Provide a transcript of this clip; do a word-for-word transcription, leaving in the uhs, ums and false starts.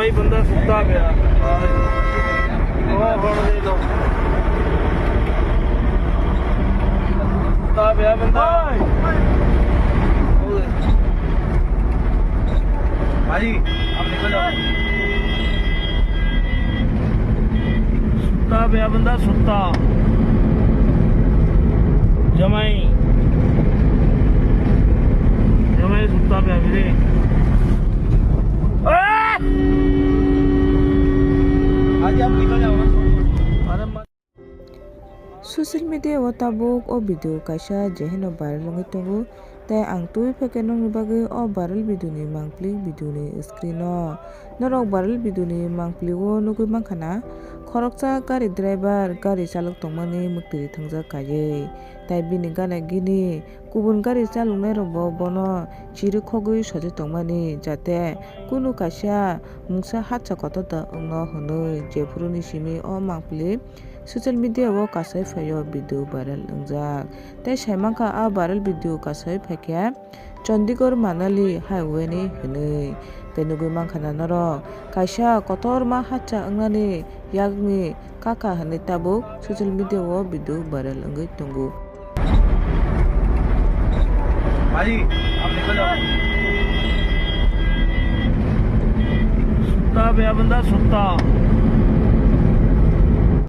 Benda sutta bhi hai. Oh, bhi to. Sutta bhi hai benda. Bhai, aap nikal jao. Sutta bhi hai benda, sutta. Jamai. Jamai sutta bhi hai bhi. Social media o tabuk o video kaisa je hino viral wngwi tongo, tei ang twi phaikhe nokni bagwi o viral video ni mangpili video ni screen o. Norok viral video ni mangpili o nugwi mankha na, khoroksa gari driver gari chalok tongmani mwktwi thangjak kaiwi, tei bini gana gini kubun gari chaloknai rokbo bono chirikhogwi sojai tongmani, jate kunu kaisa mungsa hatsa kotor da wngno hwnwi. Jephuru ni simi o mangpili social media o kasai phaio video viral wngjak. Tei sai mankha a viral video kasai phaikhe Chandigarh Manali highway ni hwnwi. Tei nugwi mankha na norok kaisa kotorma hatsa wngnani yakni kaka hwnwi tabuk social media o video viral wngwi tongo. Bhai, aap nikal jao. Sutta bhi hai benda, sutta.